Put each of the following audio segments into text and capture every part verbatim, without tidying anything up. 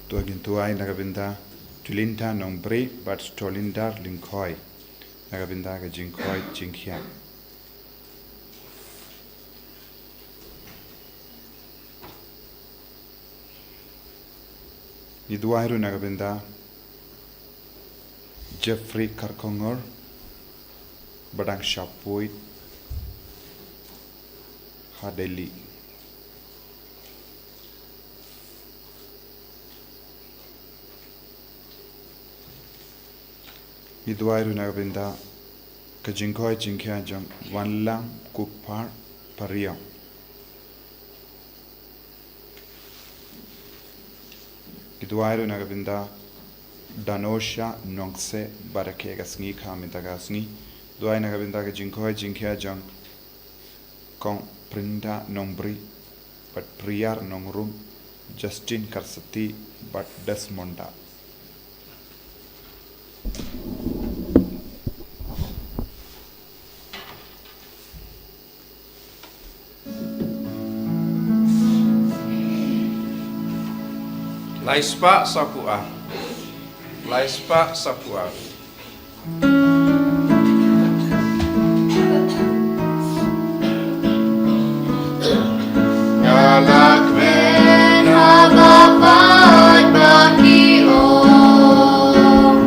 To ngin duwai na ka bynta Tulinda Nongbri bad Tolindar Lyngkhoi na ka bynta ka jingkhoit jingkhiah. Ngi duwai ruh na ka bynta Jeffrey Karkongor ba dang shah poi ha Delhi. Ngi duwai ruh na ka bynta ka jingkhoit jingkhiah jong Wanlam Kupar Pariong. Ngi duwai ruh na ka bynta Danosha Nongse ba rakhe ka sngi kha mynta ka sngi. Duwai na ka bynta ka jingkhoit jingkhiah jong Kong Prinda Nongbri bad Priyar Nongrum, Justin Karsati bad Desmonda. Lai spah saphew ar. Lai spah saphew ar. Nga la kmen ha ba pat ba ki ong.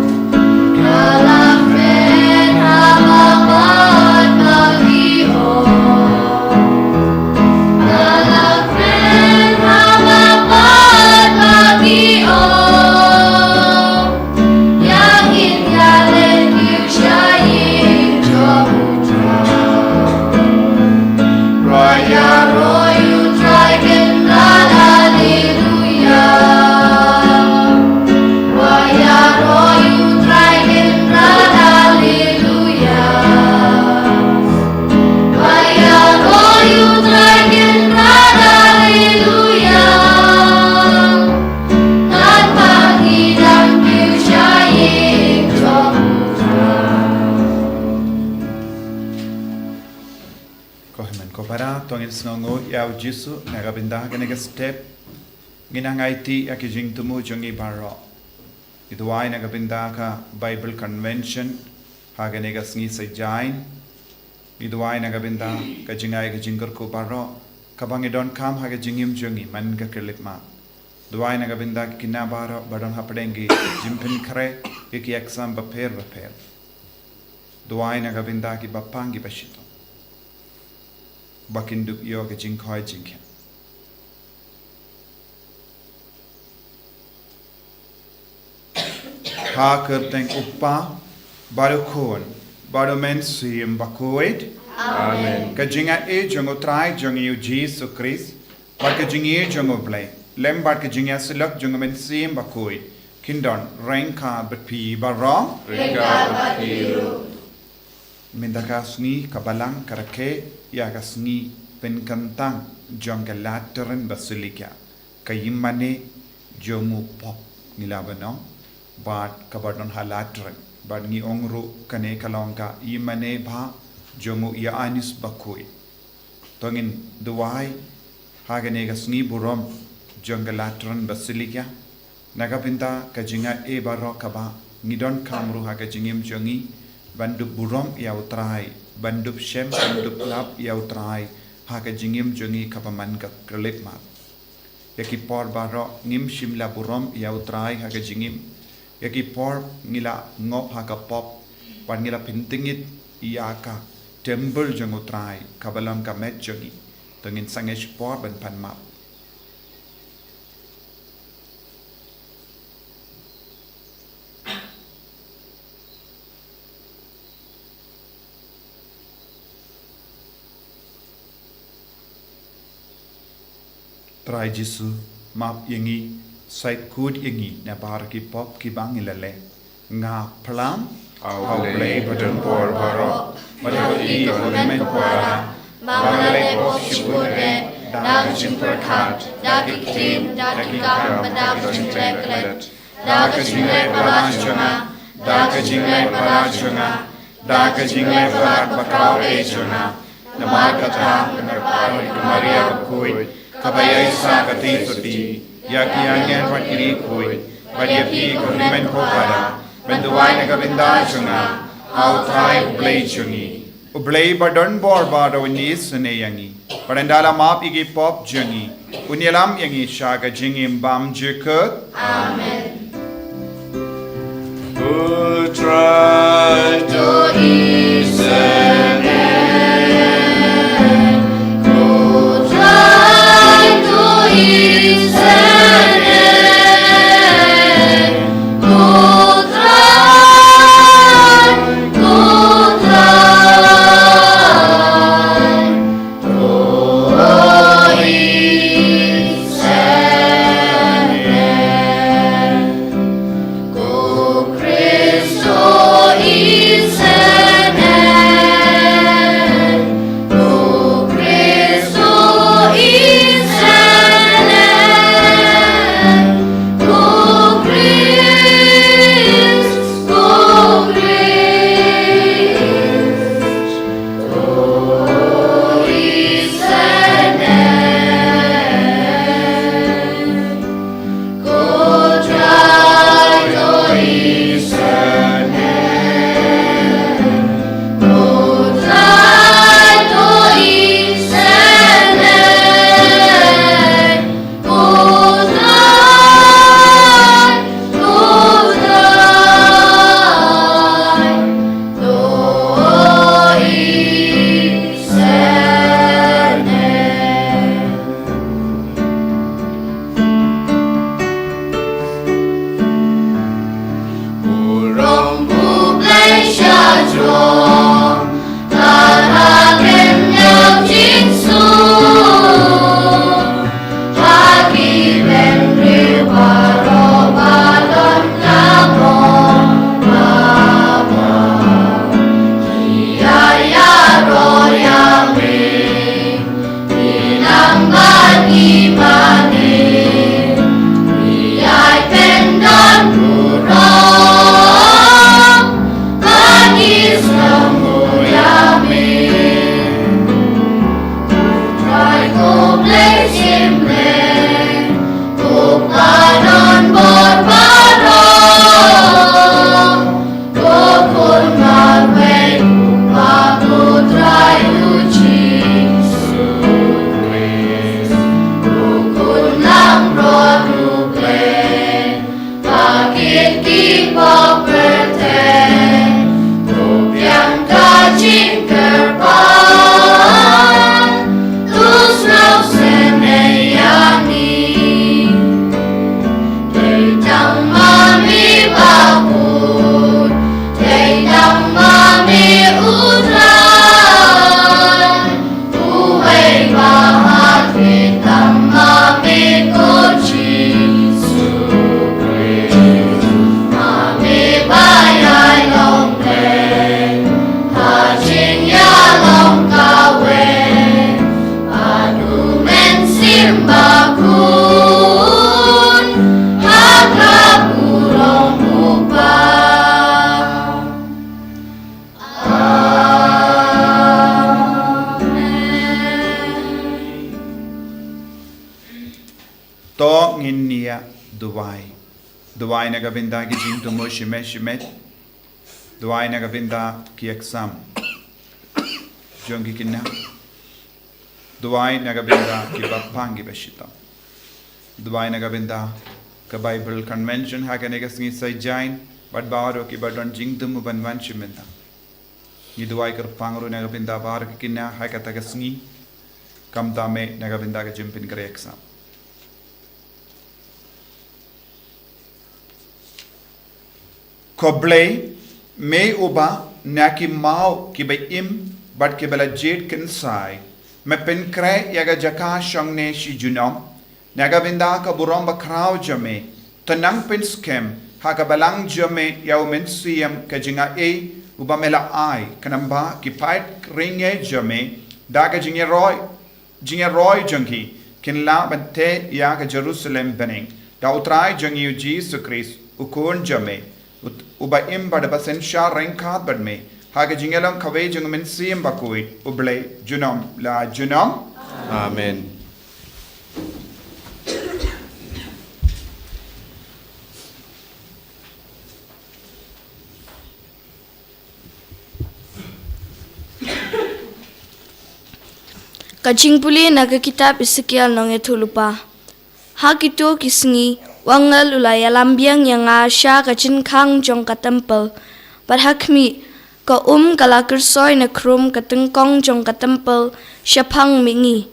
Nga la kmen ha ba pat ba ki ong. Nga la kmen ha ba pat ba ki ong. Ïa ngin ïa leh ïa ïing jong U Trai. Rai ïaroh ïa U Trai, Kynrad, Haleluya. Rai ïaroh ïa U Trai, Kynrad, Haleluya. Rai ïaroh ïa U Trai, Kynrad, Haleluya. Katba ngi dang kiew sha ïing jong U Trai. Ko hynmen ko para, to ngin sngewnguh ïa U Jisu na ka bynta kane ka step. Ngin nang aiti ïa ki jingthmu jong ngi baroh. Ngi duwai na ka bynta ka Bible Convention ha kane ka sngi Saitjaiñ. Ngi duwai na ka bynta ka jingai ka jingkyrkhu baroh kaba ngi donkam ha ka jingim jong ngi man ka khyllipmat. Duwai na ka bynta ki khynnah baroh ba don hapdeng ki jingpynkhreh ïa ki exam bapher bapher. Duwai na ka bynta ki bapang ki bashitom ba kin dup ïoh ka jingkhoit jingkhiah. Ha ka kyrteng U Kpa bad U Khun bad U Mynsiem Bakhuid. Amen. Ka jingai jong U Trai jong ngi U Jisu Khrist bad ka jingïeit jong U Blei lem bad ka jingïasyllok jong U Mynsiem Bakhuid kin don ryngkat bad phi baroh. Ryngkat bad phi ruh. Mynta ka sngi ka Balang ka rakhe ïa ka sngi pynkyntang jong ka Lateran Basilica, ka ïingmane jong u Pope ngi lah ban ong, bad kaba don ha Lateran, bad ngi ong ruh kane ka long ka ïingmane bha jong u Ïoannis Bakhuid. To ngin duwai ha kane ka sngi burom jong ka Lateran Basilica na ka bynta ka jingai baroh kaba ngi donkam ruh ha ka jingim jong ngi, ban dup burom ïa U Trai, ban dup shem, ban dup lap ïa U Trai ha ka jingim jong ngi kaba man ka khyllipmat. Ïa ki por baroh ngim shym la burom ïa U Trai ha ka jingim. Ïa ki por ngi la ngop ha ka pop, bad ngi la pyntngit ïa ka temple jong U Trai kaba long ka met jong ngi. To ngin sangeh por ban pan map. Trai Jisu, map ïa ngi, sait kut ïa ngi na baroh ki pop kiba ngi la leh. Nga phlang ha U Blei badonbor baroh, bad ha phi ko hynmen ko para, ba nga la leh pop shibun eh, da ka jingpyrkhat, da ki ktien, da ki kam, bad da ka jingleh klet. Da ka jingleh palat jong nga, da ka jingleh palat jong nga, da ka jingleh palat bakhuid jong nga. Namar kata, nga kyrpad ïa ka Maria bakhuid, kaba ïaisah ka kti sotti, ïa ki angel bad ki riewkhuid, bad ïa phi ko hynmen ko para, ban duwai na ka bynta jong nga ha U Trai U Blei jong ngi. U Blei ba don bor baroh un isynei ïa ngi, bad un da la map ïa ki pop jong ngi, un ïalam ïa ngi sha ka jingim bymjukut. Amen. To ngin ïa duwai. Duwai na ka bynta ki jingthmu shimet shimet. Duwai na ka bynta ki exam jong ki khynnah. Duwai na ka bynta kiba pang kiba shitom. Duwai na ka bynta ka Bible Convention ha kane ka sngi Saitjaiñ bad baroh kiba don jingthmu ban wan sha mynta. Ngi duwai kyrpang ruh na ka bynta baroh ki khynnah ha kata ka sngi. Khamtam eh na ka bynta ka jingpynkhreh exam. Ko Blei, me uba na ki maw kiba im bad kiba la jied kynsai me pynkhreh ïa ka jaka shongne shi junom, na ka bynta ka burom bakhraw jong me, to nang pynskhem ha ka balang jong me ïa u Mynsiem ka jingaiei uba me la ai, khnang ba ki paid riewngeit jong me da ka jingïaroi jingïaroi jong ki kin lah ban teh ïa ka Jerusalem bneng da U Trai jong ngi U Jisu Khrist U Khun jong me, ut- uba im bad ba synshar ryngkat bad me ha ka jingïalong kawei jong U Mynsiem Bakhuid, U Blei junom la junom. Amen. Ka jingpule na ka kitab Esekiel nongïathuhlypa. Ha kito ki sngi, u angel u la ïalam biang ïa nga sha ka jingkhang jong ka templ. Bad ha khmih, ka um ka la kyrsoi na khrum ka tyngkong jong ka templ shaphang mihngi.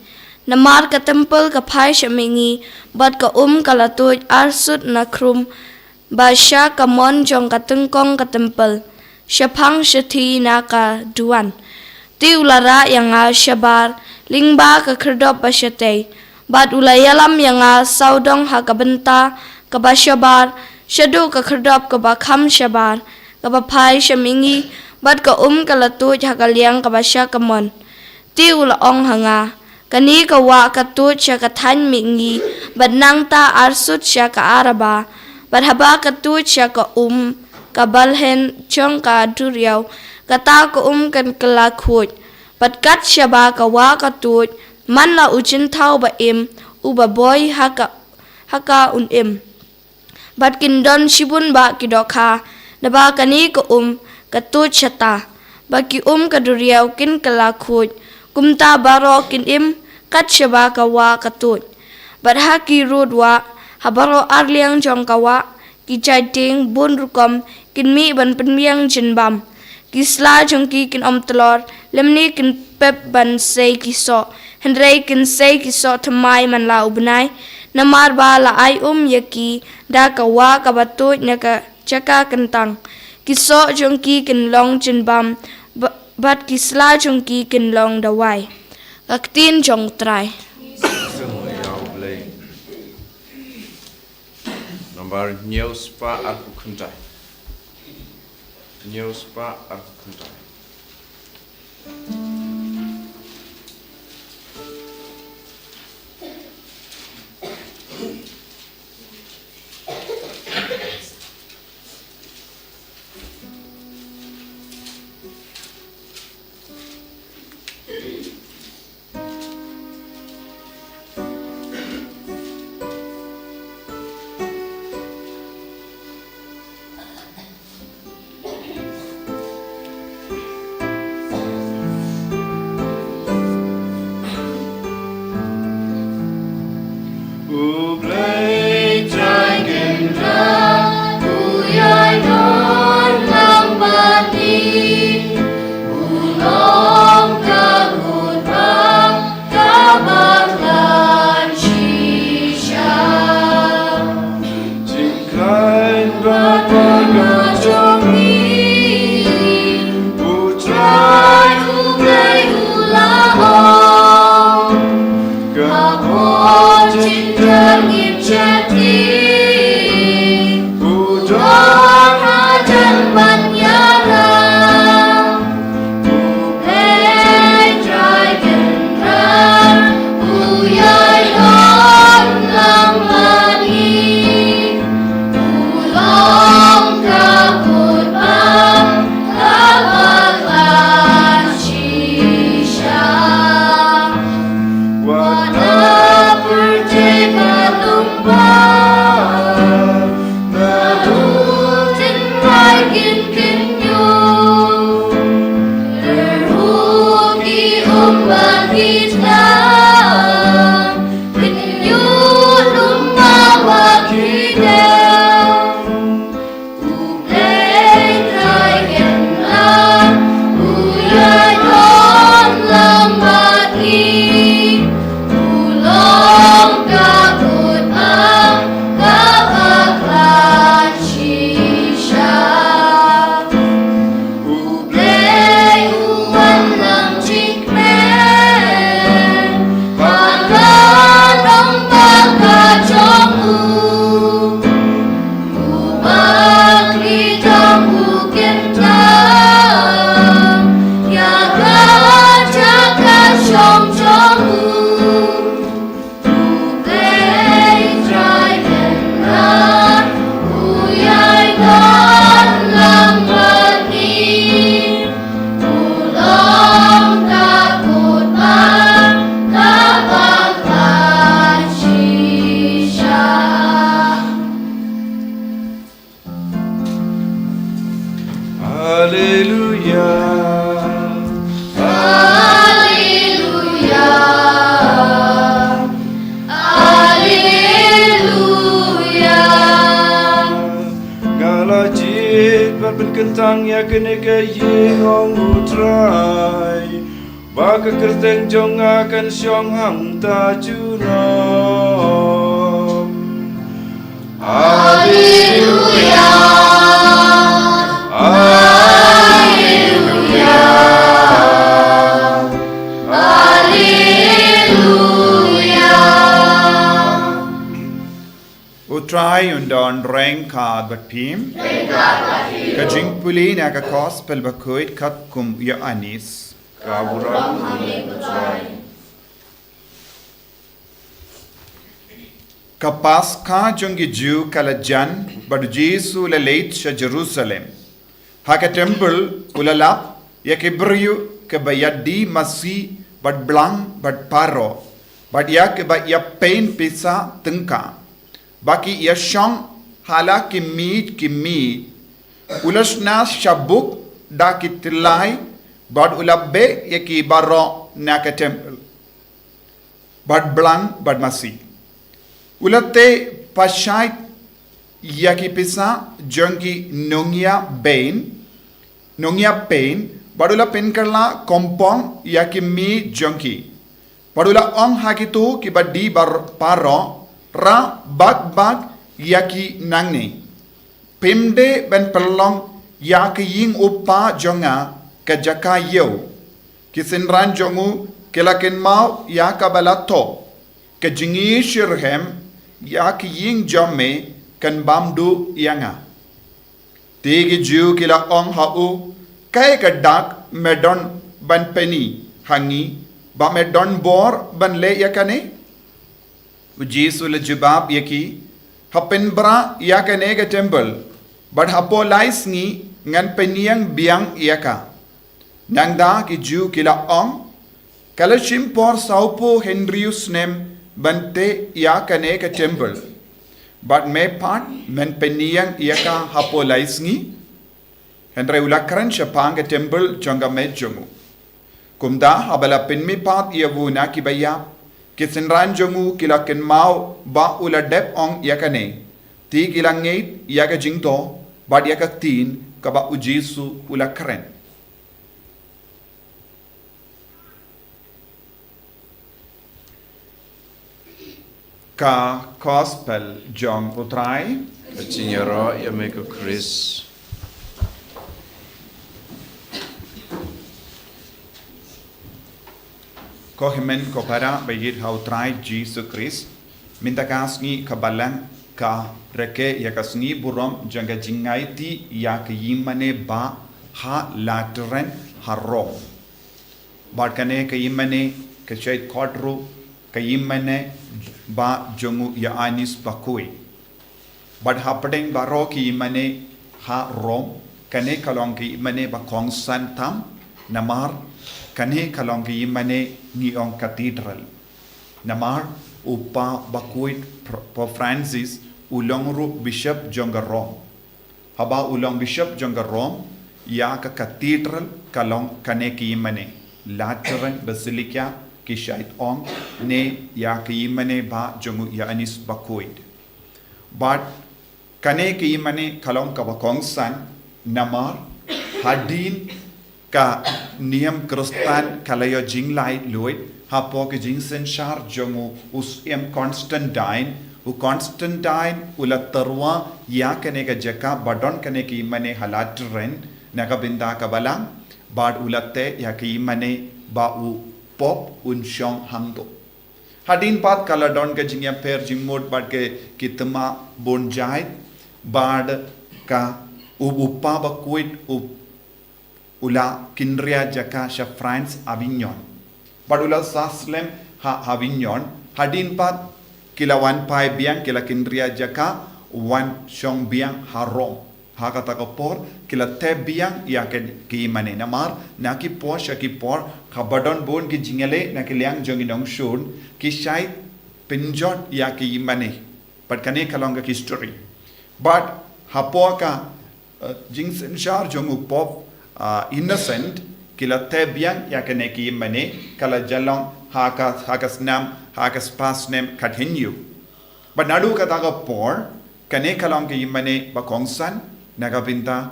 Namar ka templ ka phai sha mihngi, bad ka um ka la tuid arsut na khrum, bad sha kamon jong ka tyngkong ka templ, shaphang shathie na ka duwan. Te u la rah ïa nga shabar lyngba ka khyrdop ba shatei, bad u la ïalam ïa nga sawdong ha ka bynta kaba shabar, shaduh ka khyrdop kaba kham shabar, kaba phai sha mihngi, bad ka um ka la tuid ha ka liang kaba sha kamon. Te u la ong ha nga, kane ka wah ka tuid sha ka thaiñ mihngi, bad nangta arsut sha ka Araba, bad haba ka tuid sha ka um ka balheng jong ka duriaw, kata ka um kan kylla khuid. Bad kat shaba ka wah ka tuid, man la u jingthaw ba im, u ba boi ha ka, ha ka un im. Bad kin don shibun bah ki dohkha, naba kane ka um ka tuid shata, ba ki um ka duriaw kin kylla khuid. Kumta baroh kin im kat shaba ka wah ka tuid. Bad ha ki rud wah, ha baroh arliang jong ka wah, ki jait dieng bun rukom kin mih ban pynbiang jingbam. Ki sla jong ki kin ym tlor, lymne kin pep ban sei ki soh, hynrei kin sei ki soh thymmai man la u bnai, namar ba la ai um ïa ki da ka wah kaba tuid na ka jaka kyntang. Ki soh jong ki kin long jingbam, ba-, bad ki sla jong ki kin long dawai. Ka ktien jong u Trai. Nambar hynñiew spah arphew khyndai. Hynñiew spah arphew khyndai. Pynkyntang ïa kane ka ïing, ong U Trai, ba ka kyrteng jong nga kan shong hangta junom. Haleluya, haleluya, haleluya. U Trai un don ryngkat bad phi. Ka jingpule na ka Gospel bakhuid katkum u Ïoannis. Ka burom ha me, U Trai. Ka Paskha jong ki Jiw ka la jan, bad U Jisu u la leit sha Jerusalem. Ha ka templ u la lap ïa ki briew kiba ïadie masi bad blang bad baroh, bad ïa kiba ïapeit pisa tyngka, ba ki ïashong ha la ki miej ki miej. U la shna shabuk da ki tyllai, bad u la beh ïa ki baroh na ka templ, bad blang bad masi. U la teh pashai ïa ki pisa jong ki nongïapeit, nongïapeit, bad u la pynkylla kongpong ïa ki miej jong ki. Bad u la ong ha kito kiba die bar-, baroh, rah bak bak ïa ki nangne. Phim dei ban pynlong ïa ka ïing u Kpa jong nga ka jaka ïew. Ki synran jong u ki la kynmaw ïa kaba la thoh, ka jingshitrhem ïa ka ïing jong me kan bam duh ïa nga. Te ki Jiw ki la ong ha u, kaei ka dak me don ban pyni ha ngi, ba me don bor ban leh ïa kane? U Jisu u la jubab ïa ki, ha pynbra ïa kane ka templ, bad hapoh lai sngi ngan pynïeng biang ïa ka. Nangta ki Jiw ki la ong, ka la shim por sawphew hynriew snem ban teh ïa kane ka templ, bad me pat men pynïeng ïa ka hapoh lai sngi? Hynrei u la kren shaphang ka templ jong ka met jong u. Kumta haba la pynmihpat ïa u na kiba ïap, ki synran jong u ki la kynmaw ba u la dep ong ïa kane. Te ki la ngeit ïa ka jingthoh bad ïa ka ktien kaba U Jisu u la kren. Ka Gospel jong U Trai. Ka jingïaroh ïa me ko Khrist. Ko hynmen ko para ba ïeit ha U Trai Jisu Khrist, mynta ka sngi ka Balang ka rakhe ïa ka sngi burom jong ka jingaiti ïa ka ïingmane ba ha Lateran ha Rom. Bad kane ka ïingmane ka shait khot ruh ka ïingmane ba jong u Ïoannis Bakhuid. Bad hapdeng baroh ki ïingmane ha Rom, kane ka long ka ïingmane ba kongsan tam, namar kane ka long ka ïingmane ngi ong cathedral. Namar u Kpa Bakhuid Pr-, Pope Francis u long ruh Bishop jong ka Rom. Haba u long Bishop jong ka Rom, ïa ka cathedral ka long kane ka ïingmane, Lateran Basilica ki shait ong, ne ïa ka ïingmane ba jong u Ïoannis Bakhuid. Bad kane ka ïingmane ka long kaba kongsan, namar hadien ka niam Khristan ka la ïoh jinglaitluid hapoh ka jingsynshar jong u, u Syiem Constantine. U Constantine u la tyrwa ïa kane ka jaka ba don kane ka ïingmane ha Lateran na ka bynta ka Balang, bad u la teh ïa ka ïingmane ba u Pope un shong hangto. Hadien pat ka la don ka jingïapher jingmut bad ki, ki thma bun jait, bad ka u, u Kpa Bakhuid u, u la kynriah jaka sha France, Avignon. Bad u la sah slem ha, ha Avignon, hadien pat ki la wan phai biang, ki la kynriah jaka wan shong biang ha Rom. Ha kata ka por ki la teh biang ïa ka, ka ïingmane, namar na ki por sha ki por, haba don bun ki jingïaleh na ka liang jong ki nongshun, ki shait pynjot ïa ka ïingmane. Bad kane ka long ka history. Bad hapoh ka, eh, jingsynshar jong u Pope, ah, Innocent, ki la teh biang ïa kane ka ïingmane, ka la jan long ha ka, ha ka snem, ha ka spah snem khathynñiew. Bad naduh kata ka por, kane ka long ka ïingmane ba kongsan na ka bynta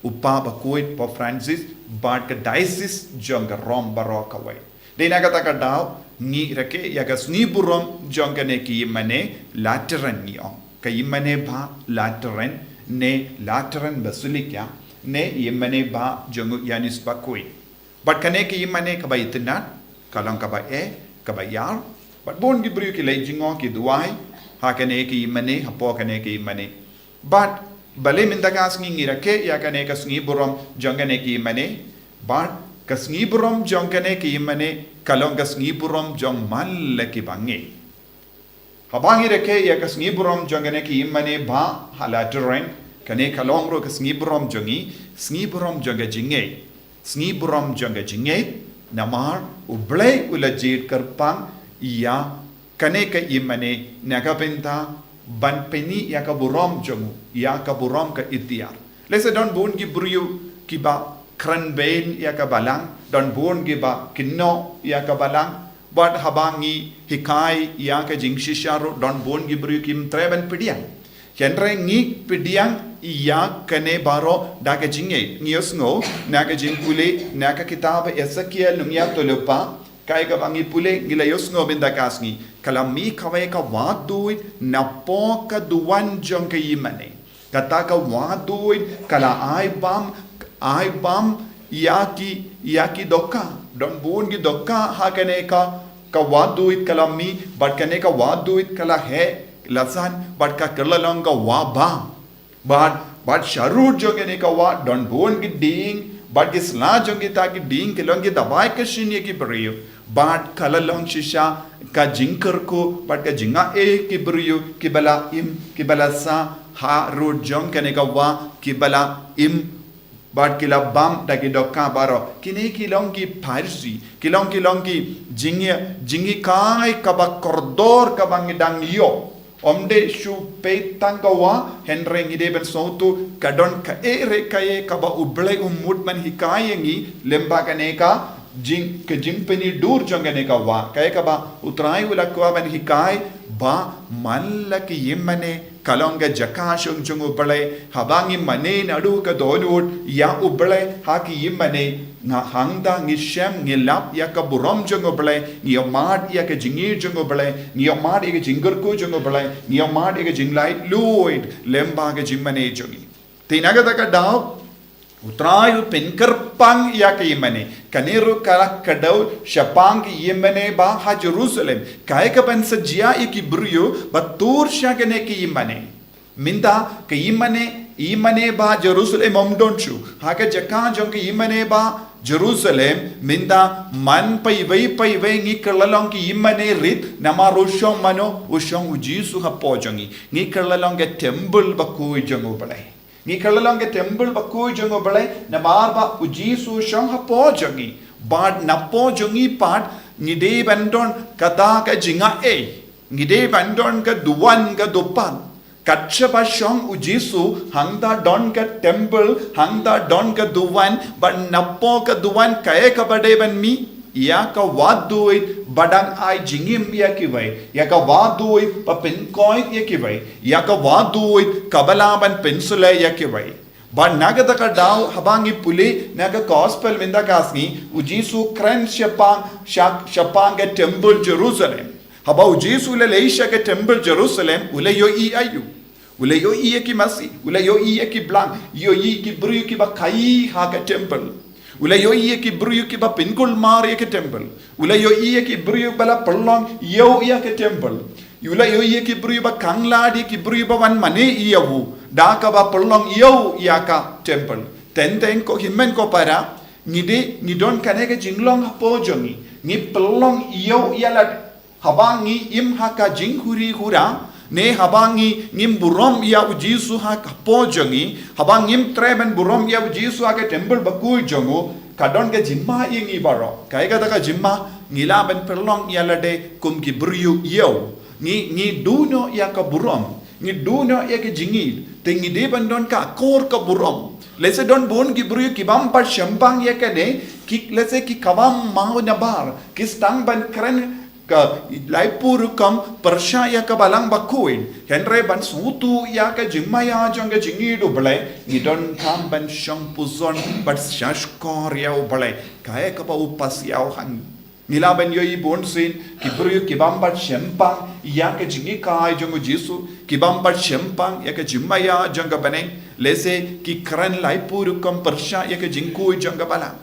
u Papa bakhuid Pope Francis, bad ka diocese jong ka Rome baroh kawei. Dei na kata ka daw, ngi rakhe ïa ka sngi burom jong kane ka ïingmane Lateran ngi ong. Ka ïingmane bah Lateran, ne Lateran Basilica, ne ïingmane bah jong u Ïoannis bakhuid. Bad kane ka ïingmane kaba itynnad, ka long kaba eh, kaba ïar. Bad bun ki briew ki leit jngoh ki duwai, ha kane ka ïingmane, hapoh kane ka ïingmane. Bad balei mynta ka sngi ngi rakhe ïa kane ka sngi burom jong kane ka ïingmane. Bad ka sngi burom jong kane ka ïingmane, ka long ka sngi burom jong man la ki bangeit. Haba ngi rakhe ïa ka sngi burom jong kane ka ïingmane bah ha Lateran, kane ka long ruh ka sngi burom jong ngi, sngi burom jong ka jingngeit. Sngi burom jong ka jingngeit, namar U Blei u la jied kyrpang ïa kane ka ïingmane na ka bynta ban pyni ïa ka burom jong u, ïa ka burom ka iktiar. Lehse don bun ki briew kiba kren beiñ ïa ka balang, don bun kiba kynnoh ïa ka balang, bad haba ngi hikai ïa ka jingshisha ruh don bun ki briew kim treh ban pdiang. Hynrei ngi pdiang ïa kane baroh da ka jingngeit. Ngi ïohsngew na ka jingpule na ka kitab Esekiel lynnong thyllipa, kaei kaba ngi pule ngi la ïohsngew mynta ka sngi. Ka la mih kawei ka wahduid napoh ka duwan jong ka ïingmane. Kata ka wahduid ka la ai bam, ai bam ïa ki, ïa ki dohkha. Don bun ki dohkha ha kane ka, ka wahduid ka la mih, bad kane ka wahduid ka la heh la san, bad ka kylla long ka wah bah. Bad, bad sharud jong kane ka wah, don bun ki dieng, bad ki sla jong kita ki dieng, ki long ki dabai ka shynna ïa ki briew. Bad ka la long shisha ka jingkyrkhu, bad ka jingaiei ki briew, kiba la im, kiba la sah harud jong kane ka wah, kiba la im, bad ki la bam da ki dohkha baroh. Kine ki long ki pharshi, ki long, ki long ki jingïa, jinghikai kaba kordor kaba ngi dang ïoh. Ym dei shu peit tang ka wah, hynrei ngi dei ban sngewthuh ka don kaei re kaei kaba U Blei u mut ban hikai ïa ngi lyngba kane ka jing, ka jingpyni dur jong kane ka wah. Kaei kaba U Trai u la kwah ban hikai ba man la ki ïingmane ka long ka jaka shong jong U Blei, haba ngi mane naduh ka dohnud ïa U Blei ha ki ïingmane, nga hangta ngi shem ngi lap ïa ka burom jong U Blei, ngi ïohmad ïa ka jingïeit jong U Blei, ngi ïohmad ïa ka jingkyrkhu jong U Blei, ngi ïohmad ïa ka jinglaitluid lyngba ka jingmane jong ngi. Te na kata ka daw, U Trai u pynkyrpang ïa ka ïingmane. Kane ruh ka la kdew shaphang ka ïingmane ba ha Jerusalem. Kaei kaban sa jia ïa ki briew ba tur sha kane ka ïingmane. Mynta ka ïingmane, ïingmane ba Jerusalem ym don shuh. Ha ka jaka jong ka ïingmane ba Jerusalem, mynta man paiwei paiwei ngi kylla long ki ïingmane rit, namar u shong mano, u shong U Jisu hapoh jong ngi. Ngi kylla long ka temple bakhuid jong U Blei. Ngi kylla long ka temple bakhuid jong U Blei, namar ba U Jisu u shong hapoh jong ngi. Bad napoh jong ngi pat, ngi dei ban don kata ka jingaiei. Ngi dei ban don ka duwan ka dupan. Kat shaba shong U Jisu, hangta don ka temple, hangta don ka duwan, bad napoh ka duwan kaei kaba dei ban mih, ïa ka wahduid ba dang ai jingim ïa kiwei, ïa ka wahduid ba pynkoit ïa kiwei, ïa ka wahduid kaba lah ban pynshlei ïa kiwei. Bad na kata ka daw haba ngi pule na ka gospel mynta ka sngi, U Jisu u kren shaphang, sha, shaphang ka temple Jerusalem. Haba U Jisu u la leit sha ka temple Jerusalem, u la ïohi aïu? U la ïohi ïa ki masi, u la ïohi ïa ki blang, ïohi ki briew kiba khaii ha ka temple. U la ïohi ïa ki briew kiba pynkulmar ïa ka temple. U la ïohi ïa ki briew ba la pynlong ïew ïa ka temple. U la ïohi ïa ki briew ba khanglad ïa ki briew ba wan mane ïa u da kaba pynlong ïew ïa ka temple. Teng teng ko hynmen ko para, ngi dei, ngi don kane ka jinglong hapoh jong ngi. Ngi pynlong ïew ïa lade. Haba ngi im ha ka jinghuri hura, ne haba ngi, ngim burom ïa U Jisu ha ka hapoh jong ngi, haba ngim treh ban burom ïa U Jisu ha ka temple bakhuid jong u, ka don ka jingma ïa ngi baroh. Kaei kata ka jingma? Ngi lah ban pynlong ïa lade kum ki briew ïew. Ngi, ngi duh noh ïa ka burom. Ngi duh noh ïa ka jingïeit. Te ngi dei ban don ka akor ka burom. Lehse don bun ki briew ki bym pat shemphang ïa kane, ki, lehse ki kawang maw nabar, ki sdang ban kren Ka laiphew rukom pyrshah ïa ka Balang bakhuid. Hynrei ban sngewthuh ïa ka jingmaïa jong ka jingïeit U Blei, ngi donkam ban shong puson bad shahshkor ïa U Blei, kaei kaba u pasiaw ha ngi. Ngi lah ban ïohi bunsien ki briew ki bym pat shempang ïa ka jinghikai jong U Jisu, ki bym pat shempang ïa ka jingmaïa jong ka bneng, lehse ki kren laiphew rukom pyrshah ïa ka jingkhuid jong ka Balang.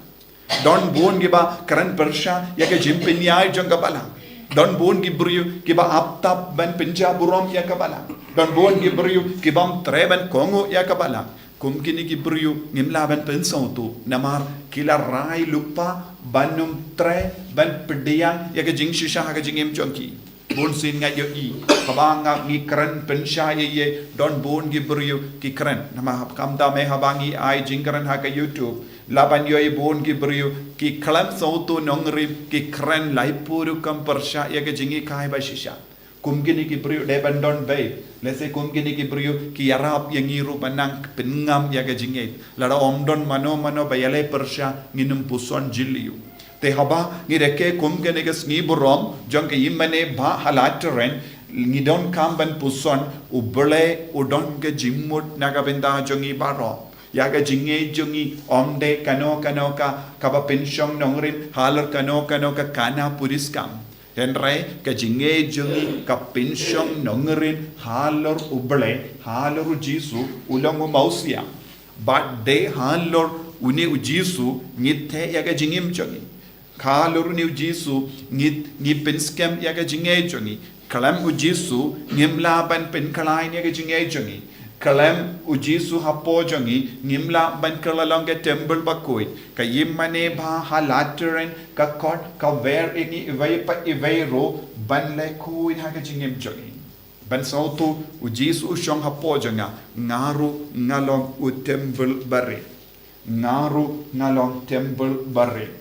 Don bun kiba kren pyrshah ïa ka jingpynïaid jong ka Balang. Don bun ki briew kiba ap tap ban pynjah burom ïa ka Balang. Don bun ki briew ki bym treh ban kohnguh ïa ka Balang. Kum kine ki briew ngim lah ban pynsngewthuh namar ki la rai lypa ban ym treh ban pdiang ïa ka jingshisha ha ka jingim jong ki. Bunsien nga ïohi, haba nga ngi kren pynshai ïa, don bun ki briew ki kren. Namar hap kam da me haba ngi ai jingkren ha ka YouTube, lah ban ïohi bun ki briew ki khlem sngewthuh nongrim, ki kren laiphew rukom pyrshah ïa ka jinghikai ba shisha. Kum kine ki briew dei ban don beit. Lehse kum kine ki briew ki ïarap ïa ngi ruh ban nang pynngam ïa ka jingngeit. Lada ym don mano mano ba ïaleh pyrshah, ngin ym puson jylliew. Te haba ngi rakhe kum kane ka sngi burom jong ka ïingmane bah ha Lateran, ngi donkam ban puson, U Blei u don ka jingmut na ka bynta jong ngi baroh. Ïa ka jingngeit jong ngi ym dei kano kano ka, kaba pynshong nongrim halor kano kano ka khana puriskam. Hynrei ka jingngeit jong ngi ka pynshong nongrim halor U Blei, halor U Jisu, u long u Mousia. Bad dei halor une U Jisu ngi theh ïa ka jingim jong ngi. Halor une U Jisu ngi, ngi pynskhem ïa ka jingngeit jong ngi. Khlem U Jisu ngim lah ban pynkhlaiñ ïa ka jingngeit jong ngi. Khlem U Jisu hapoh jong ngi ngim lah ban kylla long ka temple bakhuid. Ka ïingmane bah ha Lateran ka khot ka wer ïa ngi iwei pa iwei ruh ban leh khuid ha ka jingim jong ngi. Ban sngewthuh U Jisu u shong hapoh jong nga, nga ruh nga long u temple barit. Nga ruh nga long temple barit.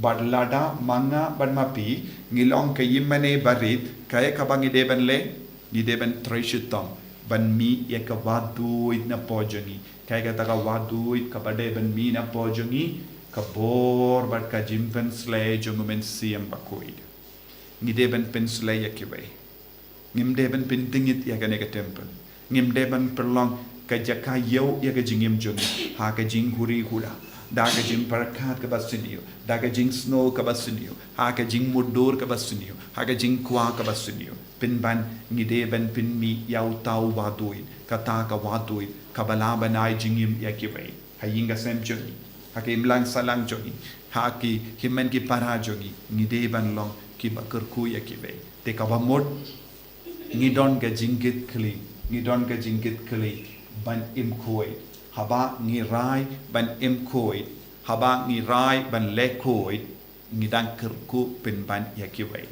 Bad lada ma nga bad ma phi ngi long ka ïingmane barit, kaei kaba ngi dei ban leh, ngi dei ban trei shitom ban mih ïa ka wahduid napoh jong ngi. Kaei kata ka wahduid kaba dei ban mih napoh jong ngi? Ka bor bad ka jingpynshlei jong U Mynsiem Bakhuid. Ngi dei ban pynshlei ïa kiwei. Ngim dei ban pyntngit ïa kane ka temple. Ngim dei ban pynlong ka jaka ïew ïa ka jingim jong ngi ha ka jinghuri hura, da ka jingpyrkhat kaba sniew, da ka jingsngew kaba sniew, ha ka jingmutdur kaba sniew, ha ka jingkwah kaba sniew. Pynban ngi dei ban pynmih ïa uta u wahduid, kata ka wahduid kaba lah ban ai jingim ïa kiwei. Ha ïing ka sem jong ngi, ha ka imlang sahlang jong ngi, ha ki hynmen ki para jong ngi, ngi dei ban long kiba kyrkhu ïa kiwei. Te kaba mut, ngi don ka jingkitkhlieh, ngi don ka jingkitkhlieh ban im khuid. Haba ngi rai ban im khuid, haba ngi rai ban leh khuid, ngi dang kyrkhu pynban ïa kiwei.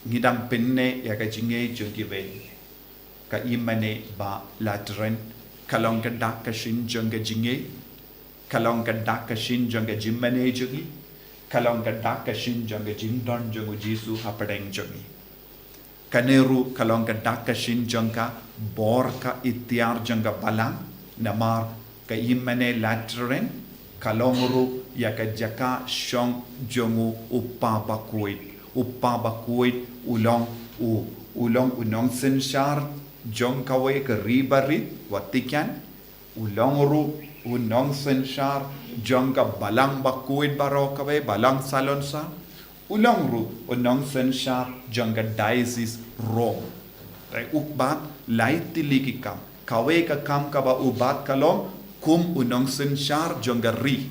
Ngi dang pynneh ïa ka jingngeit jong kiwei. Ka ïingmane bah Lateran ka long ka dak ka shin jong ka jingngeit, ka long ka dak ka shin jong ka jingmane jong ngi, ka long ka dak ka shin jong ka jingdon jong U Jisu hapdeng jong ngi. Kane ruh ka long ka dak ka shin jong ka bor ka iktiar jong ka Balang, namar ka ïingmane Lateran ka long ruh ïa ka jaka shong jong u Kpa Bakhuid. U Kpa Bakhuid u long u, u long u nongsynshar jong kawei ka ri barit, Vatican. U long ruh u nongsynshar jong ka Balang Bakhuid baroh kawei, Balang Salonsar. U long ruh u nongsynshar jong ka Diocese Rome. Te u bat lai tylli ki kam. Kawei ka kam kaba u bat ka long kum u nongsynshar jong ka ri.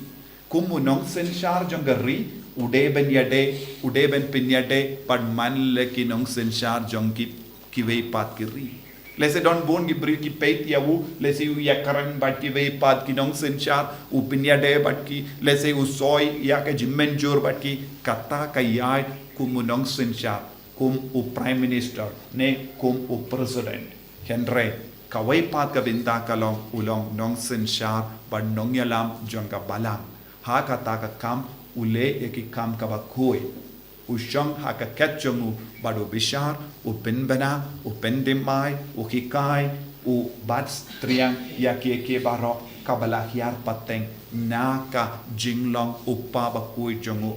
Kum u nongsynshar jong ka ri, u dei ban ïadei, u dei ban pynïadei pat man la ki nongsynshar jong ki, kiwei pat ki ri. Lehse don bun ki briew ki peit ïa u, lehse u ïakren bad kiwei pat ki nongsynshar, u pynïadei bad ki, lehse u soi ïa ka jingmynjur bad ki, kata ka ïaid kum u nongsynshar, kum u Prime Minister, ne kum u President. Hynrei kawei pat ka bynta ka long u long nongsynshar bad nongïalam jong ka Balang. Ha kata ka kam u leh ïa ki kam kaba khuid. U shong ha ka khet jong u bad u bishar, u pynbna, u pynthymmai, u hikai, u bat triang ïa kiei kiei baroh kaba la hiar pateng na ka jinglong u Kpa Bakhuid jong u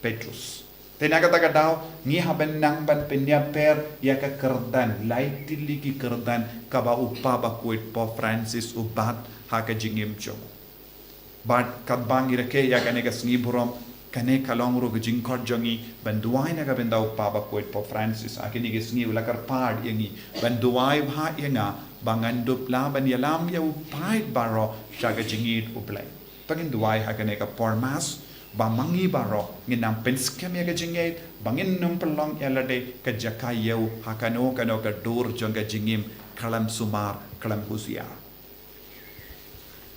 Petrus. Te na kata ka daw, ngi hap ban nang ban pynïaper ïa ka kyrdan, lai tylli ki kyrdan, kaba u Kpa Bakhuid Pope Francis u bat ha ka jingim jong u. Bad katba ngi rakhe ïa kane ka sngi burom, kane ka long ruh ka jingkhot jong ngi, ban duwai na ka bynta u Kpa Bakhuid Pope Francis, ha kine ki sngi u la kyrpad ïa ngi, ban duwai bha ïa nga, ba ngan dup lah ban ïalam ïa u paid baroh, sha ka jingïeit u Blei. To ngin duwai ha kane ka por Mass, ba ma ngi baroh, ngin nang pynskhem ïa ka jingïeit, ba ngin nym pynlong ïa lade ka jaka ïew, ha kano kano ka dur jong ka jingim, khlem sumar, khlem husiar.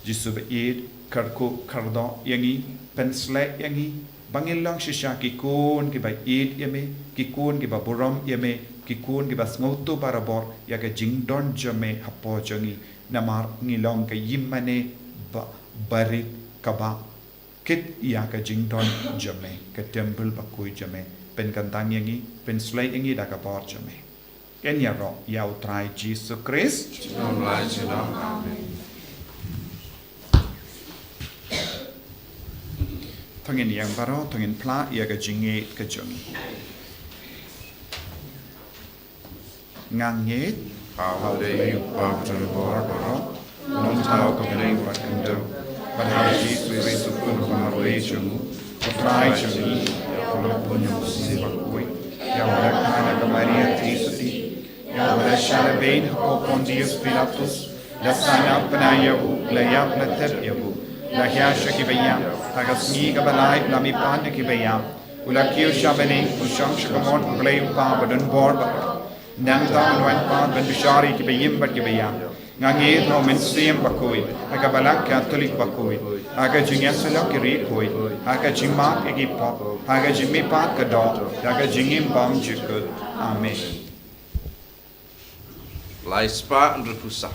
Jisu ba ïeit, kyrkhu kyrdoh ïa ngi, pynshlei ïa ngi, ba ngin long shisha ki khun kiba ïeit ïa me, ki khun kiba burom ïa me, ki khun kiba sngewthuh barabor, ïa ka jingdon jong me hapoh jong ngi, namar ngi long ka ïingmane ba, barit kaba kit ïa ka jingdon jong me, ka templ bakhuid jong me, pynkyntang ïa ngi, pynshlei ïa ngi da ka bor jong me. Yn ïaroh ïa u Trai Jisu Khrist. Amen. To ngin ïeng baroh, to ngin phla ïa ka jingïeit ka jong ngi. Nga ngeit ha U Blei U Kpa badonbor baroh, U Nongthaw ka bneng bad ka khyndew, bad ha U Jisu Khrist U Khun ba marwei jong U, U Trai jong ngi, ïa U la bun ïa U Mynsiem Bakhuid, ïa U la kha na ka Maria Theisotti, ïa U la shah lehbeiñ hapoh Pontius Pilatus, la sahnarphna ïa U, la ïap la tep ïa U, la hiar sha kiba ïap, ha ka sngi kaba lai la mihpat na kiba ïap, U la kiew sha bneng, U shong sha kamon U Blei U Kpa badonbor baroh. Nangta Un wan pat ban bishar ïa kiba im bad kiba ïap. Nga ngeit ha U Mynsiem Bakhuid, ha ka Balang Katholik bakhuid, ha ka jingïasyllok ïa ki riewkhuid, ha ka jingmap ïa ki pop, ha ka jingmihpat ka doh, ha ka jingim bymjukut. Amen. Lai spah hynriewphew saw.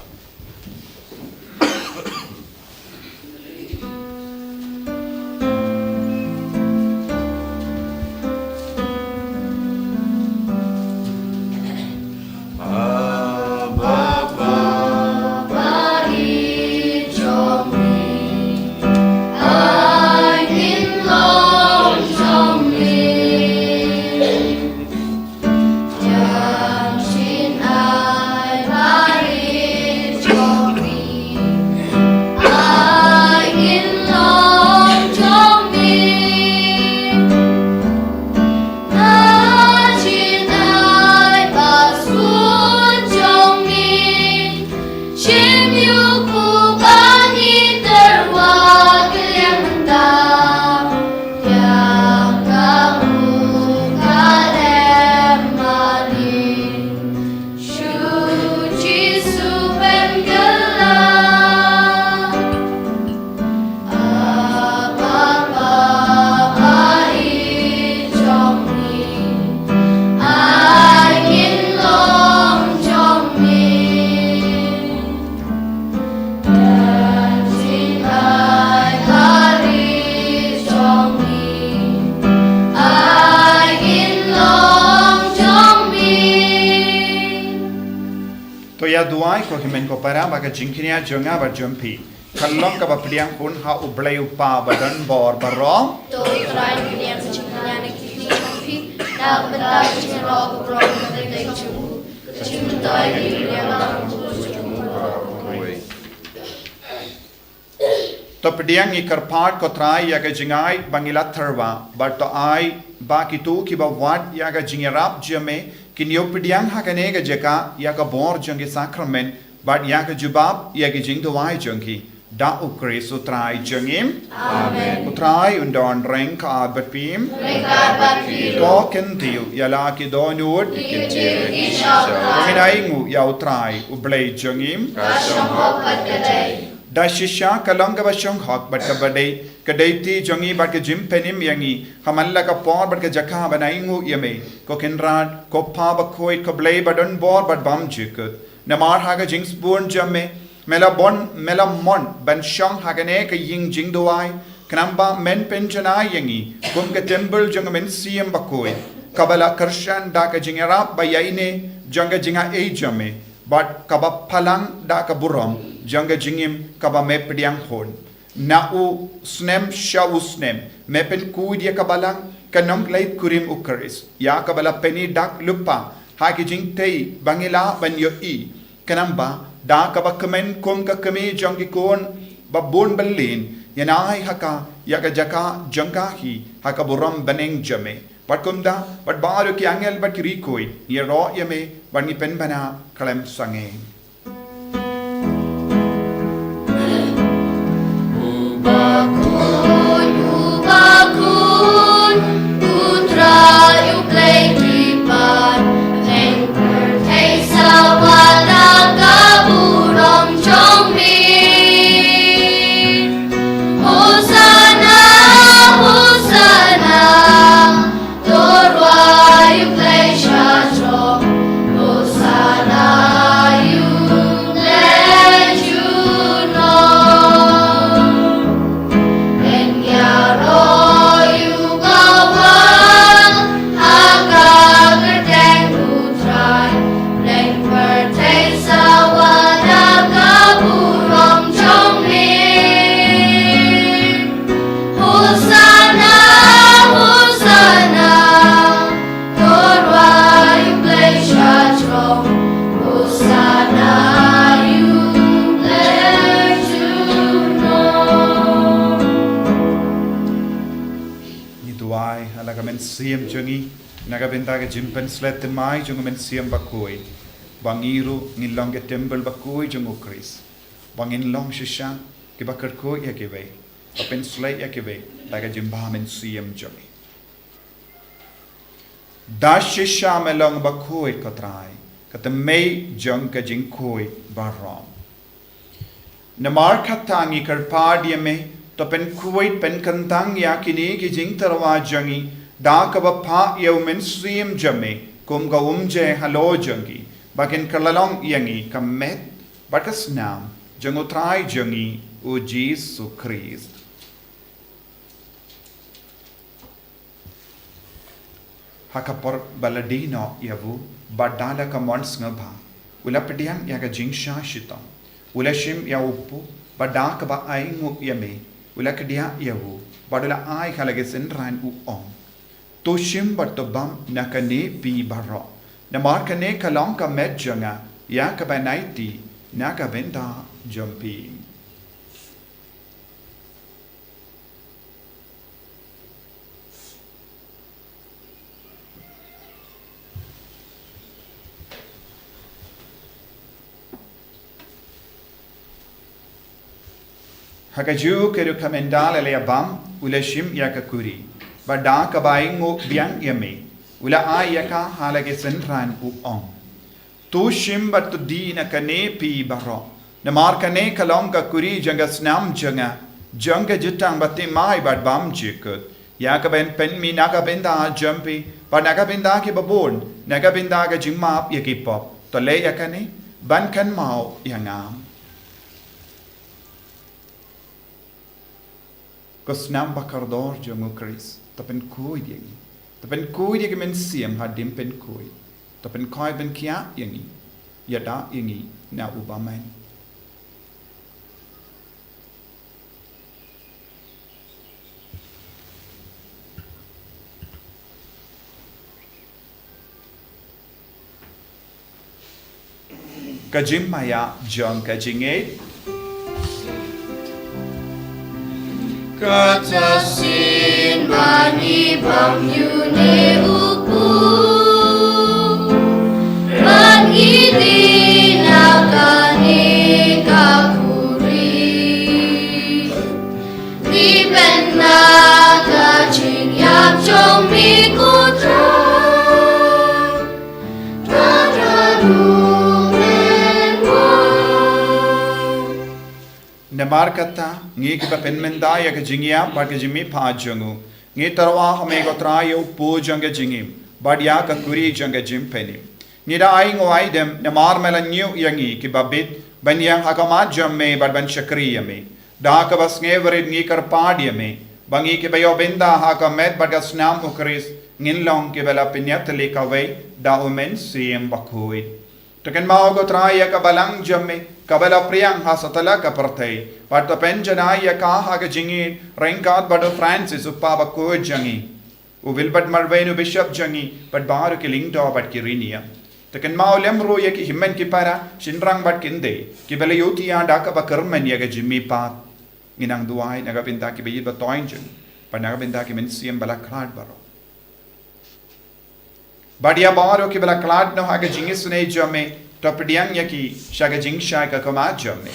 To ïa duwai ko hynmen ko para ba ka jingkñia jong nga bad jong phi kan long kaba pdiang hun ha U Blei U Kpa badonbor baroh. To Trai pdiang ka jingkñia na ki kti jong phi na ka bynta ka jingïaroh baroh ka jingmyntoi jong U Blei. To pdiang ngi kyrpad ko Trai ïa ka jingai ba ngi la tyrwa, bad to ai ba kito kiba wad ïa ka jingïarap jong me kin ïoh pdiang ha kane ka jaka ïa ka bor jong ki sakramen, bad ïa ka jubab ïa ki jingduwai jong ki. Da U Khrist U Trai jong ngi. Amen. U Trai un don ryngkat bad phi. Ryngkat bad phi ruh. To kyntiew ïa la ki dohnud. Ki kyntiew ïa ki sha U Trai. To ngin ainguh ïa U Trai U Blei jong ngi. Ka shong hok bad ka dei. Da shisha ka long kaba shong hok bad kaba dei, ka dei ti jong ngi bad ka jingpynim ïa ngi ha man la ka por bad ka jaka ban ainguh ïa me, ko Kynrad, ko Kpa Bakhuid, ko Blei badonbor bad bymjukut. Namar ha ka jingsbun jong me, me la mon, me la mon ban shong ha kane ka ïing jingduwai, khnang ba men pynjanai ïa ngi kum ka templ jong ka Mynsiem Bakhuid, kaba la kyrshan da ka jingïarap ba ïaineh jong ka jingaiei jong me, bad kaba pynlang da ka burom jong ka jingim kaba me pdiang hun. Na u snem sha u snem me pynkhuid ïa ka balang, ka nongleit kurim u Khrist, ïa kaba la pyni dak lypa ha ki jingtei ba ngi lah ban ïohi. Khnang ba da kaba kmen kum ka kmie jong ki khun ba bun byllien, ïa ngi ha ka, ïa ka jaka jong ka hi ha ka burom bneng jong me. Bad kumta, bad baroh ki angel bad ki riewkhuid, ngi ïaroh ïa me, bad ngi pynbna khlem sangeh. Uba khun, uba khun, u Trai u Blei ki pat, ïeng pyrthei sawa da ka burom jong me. Hosanna, Hosanna, to rwai u Blei sha jrong. Hosanna ïa u Blei junom. Ïaroh ïa u bawan ha ka kyrteng u Trai. Ïeng pyrthei sawa da ka burom jong me. Hosanna, Hosanna, to rwai u Blei sha jrong. Hosanna ïa u Blei junom. Ngi duwai ha la ka mynsiem jong ngi, na ka bynta ka jingpynshlur thymmai jong ka mynsiem bakhuid, ba ngi ruh ngin long ka templ bakhuid jong u Khrist, ba ngin long shisha kiba kyrkhu ïa kiwei, ba pynshlur ïa kiwei da ka jingbha mynsiem jong ngi. Da shisha me long bakhuid ko Trai, ka thymmei jong ka jingkhuid baroh. Namar kata ngi kyrpad ïa me, to pynkhuid pynkyntang ïa kine ki jingtyrwa jong ngi, da kaba phah ïa u Mynsiem jong me kum ka umjer halor jong ngi, ba kin kylla long ïa ngi ka met bad ka snam jong u Trai jong ngi u Jisu Khrist. Ha ka por ba la die noh ïa u, bad da la ka mon sngewbha, u la pdiang ïa ka jingshah shitom, u la shim ïa u pud, bad da kaba ainguh ïa me, u la kdiah ïa u, bad u la ai ha la ki synran, u ong: To shim bad to bam na kane phi baroh, namar kane ka long ka met jong nga, ïa kaba nai tih na ka bynta jong phi. Ha kajuh ka rukom, ynda la ïa bam, u la shim ïa ka kuri, bad da kaba ainguh biang ïa me, u la ai ïa ka ha la ki synran, u ong: To shim bad to die na kane phi baroh, namar kane ka long ka kuri jong ka snam jong nga, jong ka jutang bathymmai bad bymjukut, ïa kaban pynmih na ka bynta jong phi bad na ka bynta kiba bun, na ka bynta ka jingmap ïa ki pop. To leh ïa kane ban kynmaw ïa nga. Ko snam bakordor jong u Khrist, to pynkhuid ïa ngi. To pynkhuid ïa ki mynsiem hadien pynkhuid. To pynkhuid pynkhiah ïa ngi. Ïada ïa ngi na u bymman. Ka jingmaïa jong ka jingngeit. Kata shisien ba ngi bam ïa une u pud, ba ngi die na kane ka kuri. Dei ban da ka jingïap jong me ko Trai. Namar kata, ngi kiba pynmynta ïa ka jingïap bad ka jingmihpat jong u, ngi tyrwa ha me ko Trai ïa u pud jong ka jingim, bad ïa ka kuri jong ka jingpynim. Ngi da ainguh aidem, namar me la ñiew ïa ngi kiba bit ban ïeng ha khmat jong me bad ban shakri ïa me. Da kaba sngewrit ngi kyrpad ïa me, ba ngi kiba ïoh bynta ha ka met bad ka snam u Khrist, ngin long kiba la pynïatylli kawei da u Mynsiem Bakhuid. To kynmaw ko Trai ïa ka balang jong me, kaba la pdiang ha satlak ka pyrthei, bad to pynjanai ïa ka ha ka jingïeit, ryngkat bad u Francis u kpa bakhuid jong ngi. U Wilbert Marwein u bishop jong ngi, bad baroh ki lyngdoh bad ki riewniam. Te kynmaw lem ruh ïa ki hynmen ki para, shynrang bad kynthei, kiba la ïohi ïa da kaba kyrmen ïa ka jingmihpat. Ngi nang duwai na ka bynta kiba ïeit ba toiñ jong ngi, bad na ka bynta ki mynsiem ba la khlad baroh. Bad ïa baroh kiba la khlad noh ha ka jingisynei jong me, to pdiang ïa ki sha ka jingshai ka khmat jong me.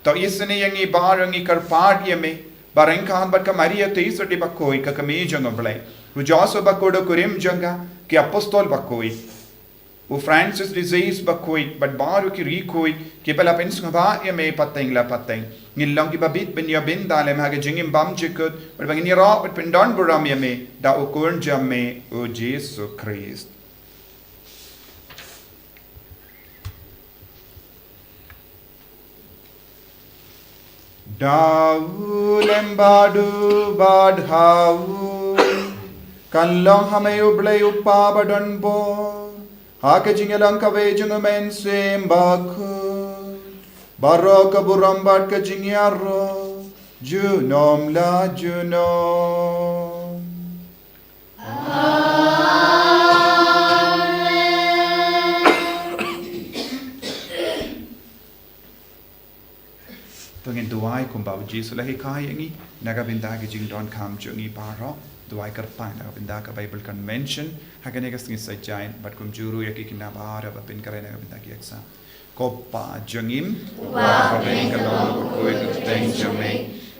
To isynei ïa ngi baroh, ngi kyrpad ïa me, ba ryngkat bad ka Maria te Joseph bakhuid, ka kmie jong U Blei, u Joseph bakhuid u kurim jong ka, ki apostol bakhuid, u Francis de Sales bakhuid, bad baroh ki riewkhuid kiba la pynsngewbha ïa me pateng la pateng. Ngin long kiba bit ban ïoh bynta lem ha ka jingim bymjukut, bad ba ngin ïaroh bad pyndonburom ïa me da u Khun jong me, u Jisu Khrist. Da u lem bad u bad ha u, kan long ha me U Blei U Kpa badonbor, ha ka jingïalang kawei jong U Mynsiem Bakhuid, baroh ka burom bad ka jingïaroh, junom la junom. To ngin duwai kumba u Jisu u la hikai ïa ngi, na ka bynta ki jingdonkam jong ngi baroh, duwai kyrpang na ka bynta ka Bible Convention ha kane ka sngi Saitjaiñ, bad kumjuh ruh ïa ki khynnah baroh ba pynkhreh na ka bynta ki exam. Ko Pa jong ngi, uba ha bneng, ka long ka kyrteng, ka kyrteng jong me,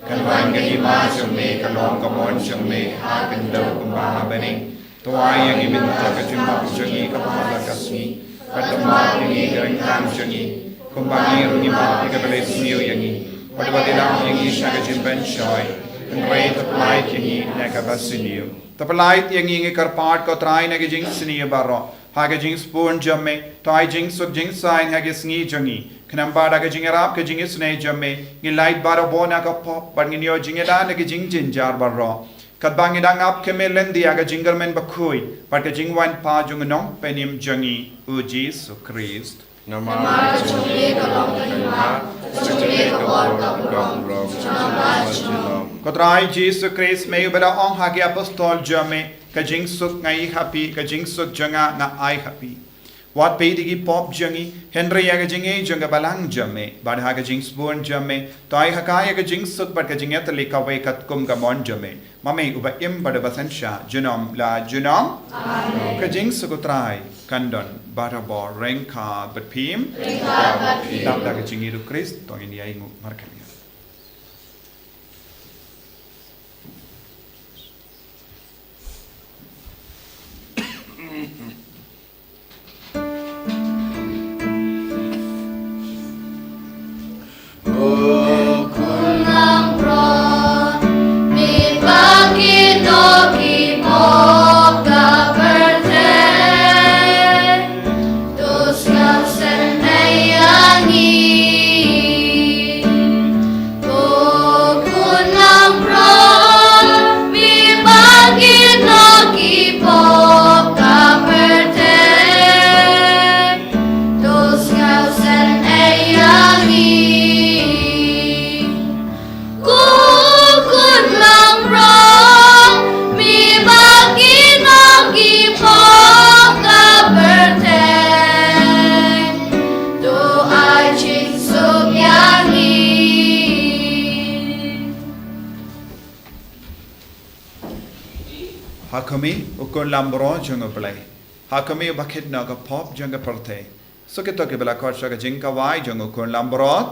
kan wan ka hima jong me, kan long ka mon jong me ha ka khyndew kumba ha bneng. To ai ïa ngi mynta ka jingmap jong ngi kaba ha la ka sngi, bad to map ïa ngi ka ryngkat jong ngi, kumba ngi ruh ngi map ïa kiba la isniew ïa ngi, bad wat ïalam ïa ngi sha ka jingpynshoi, hynrei to pyllait ïa ngi na kaba sniew. To pyllait ïa ngi, ngi kyrpad ko Trai, na ka jingsniew baroh, ha ka jingsbun jong me, to ai jingsuk jingsaiñ ha ka sngi jong ngi. Khnang ba da ka jingïarap ka jingisynei jong me, ngin lait baroh bor na ka pop, bad ngin ïoh jingïada na ka jingjynjar baroh, katba ngi dang ap khmih lynti ïa ka jingkyrmen bakhuid bad ka jingwan pat jong u Nongpynim jong ngi, u Jisu Khrist. Namar jong me ka long ka hima, jong me ka bor, ka burom, junom la junom. Ko Trai Jisu Khrist, me uba la ong ha ki apostol jong me, ka jingsuk nga ai ha phi, ka jingsuk jong nga nga ai ha phi. Wat peit ïa ki pop jong ngi, hynrei ïa ka jingïeit jong ka balang jong me, bad ha ka jingsbun jong me, to ai ha ka ïa ka jingsuk bad ka jingïatylli kawei katkum ka mon jong me. Ma me uba im bad uba synshar junom la junom. Amen. Ka jingsuk u Trai kan don bad uba ryngkat bad phi. Ryngkat bad phi. Dap da ka jingïeit u Khrist, to ngin ïa ainguh markhaliang. Ha khmih u Khun Lambrot jong U Blei. Ha khmih uba kit noh ka pop jong ka pyrthei. Suk ïa kito kiba la khot sha ka jingkawai jong u Khun Lambrot.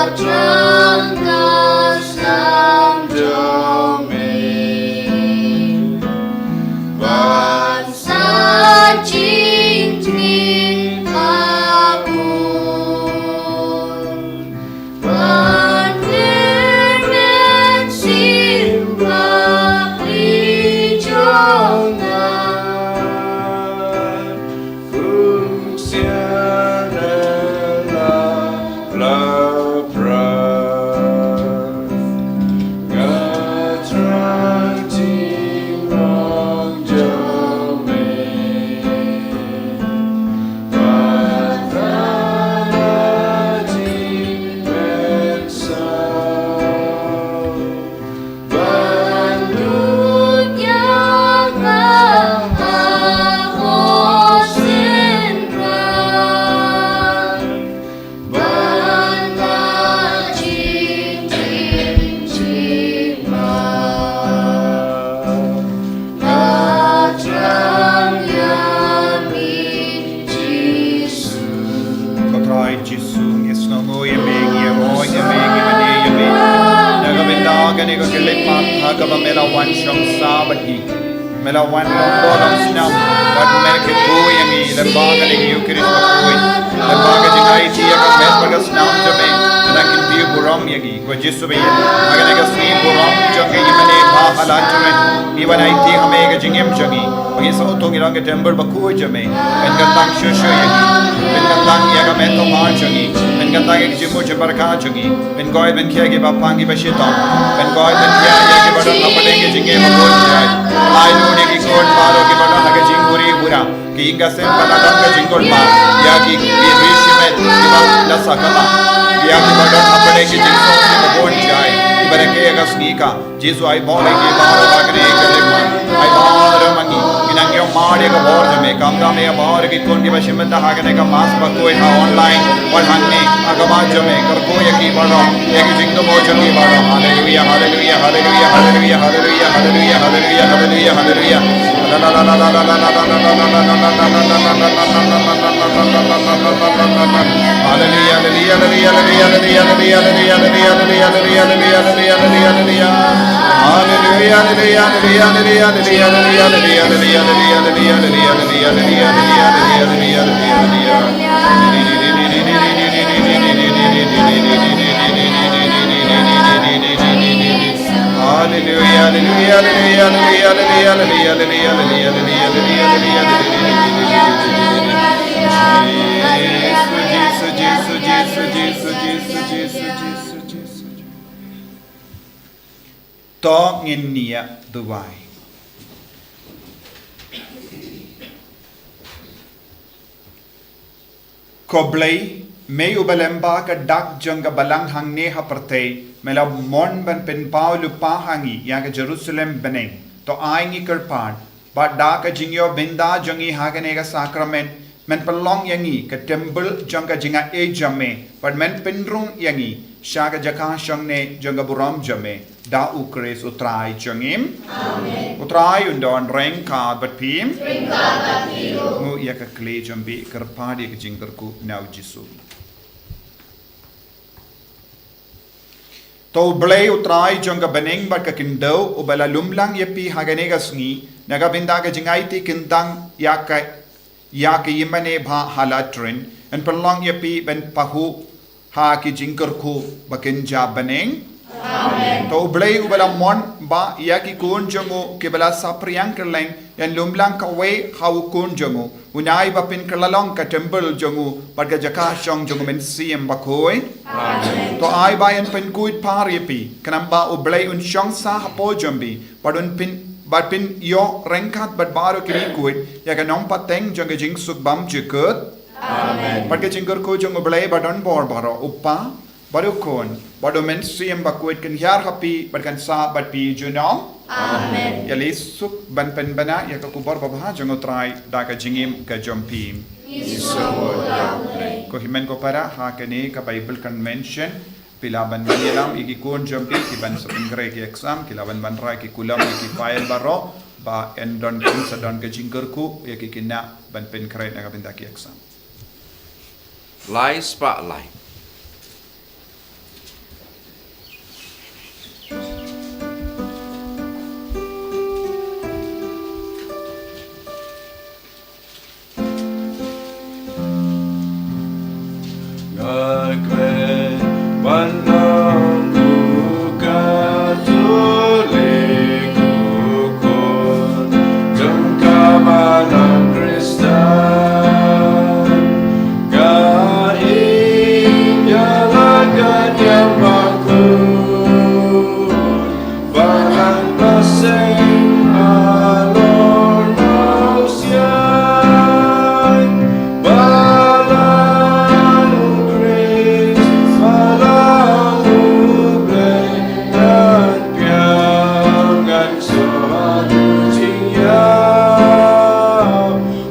Jong ka snam jong me, ban sa jingtngit ha bun, ban ïa mynsiem bakri jong nga. Ban lut ïa nga ha u synran, ban da jingim jingma, nga thrang ïa me Jisu. Ko Trai Jisu, ngi sngewnguh ïa me, ngi ïa me, ngi mane ïa me. Na ka bynta kane ka khyllipmat ha kaba me la wan shong sah bad ngi. Me la wan long doh long snam bad me la kyrkhu ïa ngi lyngba kane ka Eukharist bakhuid, lyngba ka jingaiti ïa ka met bad ka snam jong me. Me la kyntiew burom ïa ngi. Ko Jisu ba ïeit, ha kane ka sngi burom jong ka ïingmane ba ha la jong me, ngi wan aiti ha me ka jingim jong ngi. Ba ngi sngewthuh ngi long ka templ bakhuid jong me. Pynkyntang shuh shuh ïa ngi. Pynkyntang ïa ka met ka mar jong ngi. Pynkyntang ïa ka jingmut jingpyrkhat jong ngi. Pynkoit pynkhia kiba pang kiba shitom. Pynkoit pynkhia ïa kiba don hapdeng ka jingim babun jai. Ai lut ïa ki khun baroh kiba don ha ka jingbuhrieh buhrieh. Ki ïing ki sem ba la don ka jingkulmar, ïa ki, ki ri shimet kiba la sah kamai, ïa kiba don hapdeng ki jingsngewsih kiba bun jai, kiba rakhe ïa ka sngi ka. Jisu, ai bor ïa ki baroh ha kane ka khyllipmat, ai bor ïa ma ngi, ngi nang ïoh mad ïa ka bor jong me, khamtam ïa baroh ki khun kiba shim bynta ha kane ka mass bakhuid ha online, bad hangne ha ka bar jong me, kyrkhu ïa ki baroh, ïa ki jingthmu jong ki baroh. Haleluia, haleluia, haleluia, haleluia, haleluia, haleluia, haleluia, haleluia, haleluia. To ngin ïa duwai. Ko Blei, me uba lem bad ka dak jong ka balang hangne ha pyrthei, me la mon ban pynpaw lypa ha ngi ïa ka Jerusalem bneng. To ai ngi kyrpad, bad da ka jingïoh bynta jong ngi ha kane ka sakramen, men pynlong ïa ngi ka templ jong ka jingaiei jong me, bad men pynrung ïa ngi sha ka jaka shongne jong ka burom jong me. Da U Khrist U Trai jong ngi. Amen. U Trai un don ryngkat bad phi. Ryngkat bad phi ruh. Nguh ïa ka kli jong phi, kyrpad ïa ka jingkyrkhu na U Jisu. To U Blei U Trai jong ka bneng bad ka khyndew, uba la lumlang ïa phi ha kane ka sngi na ka bynta ka jingaiti kyntang ïa ka ïa ka ïingmane ba ha la tren, yn pynlong ïa phi ban pahuh ha ki jingkyrkhu ba kynja bneng. Amen. To U Blei uba la mon ba ïa ki khun jong u kiba la saphriang kylleng, yn lumlang kawei ha u khun jong u, un ai ba pynkylla long ka templ jong u bad ka jaka shong jong u Mynsiem Bakhuid. Amen. To ai ba yn pynkhuid par ïa phi, khnang ba U Blei un shong sah hapoh jong phi, bad un pyn, bad pynïoh ryngkat bad baroh ki riewkhuid ïa ka nongpateng jong ka jingsuk bymjukut. Amen. Bad ka jingkyrkhu jong U Blei ba don bor baroh, U Kpa, bad U Khun, bad U Mynsiem Bakhuid, kan hiar ha phi bad kan sah bad phi junom. Amen. Ïaleh suk ban pynbna ïa ka khubor babha jong U Trai da ka jingim ka jong phi. Ngi sngewbha ïa U Blei. Ko hynmen ko para, ha kane ka Bible Convention, phi lah ban ban ïalam ïa ki khun jong phi, ki ban sa pynkhreh ki exam, ki lah ban ban rai ki column ïa ki file baroh, ba yn don, kin sa don ka jingkyrkhu ïa ki khynnah ban pynkhreh na ka bynta ki exam. Lai spah lai. Ban long u Katholik, u khun jong ka Balang Khristan, ka ïeit ïa la ka niam bakhuid, Balang Blessing, Balang Blessing, Balang Khrist, Balang U Blei, ngan pdiang ngan sngewthuh jingïa.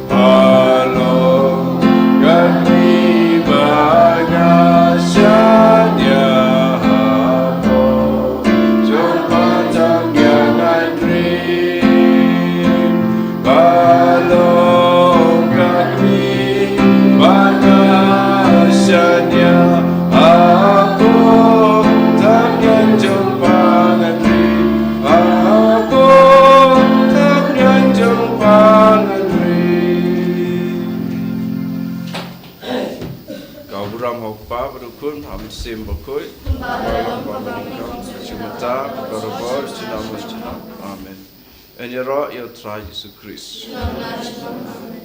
Halor ka kmie ba nga shaniah hapoh jong ka tang ïa ngan rit. Halor ka kmie ba nga shaniah hapoh tang ïa jong pha ngan rit. Hapoh tang ïa jong pha ngan rit. Ka burom ha u Kpa bad u Khun bad u Mynsiem Bakhuid. Kumba ka long, kumba ka long, kumba ka long, kumba ka long, kumba ka long. Amen. Yn ïaroh ïa u Trai Jisu Khrist. Shalom, shalom.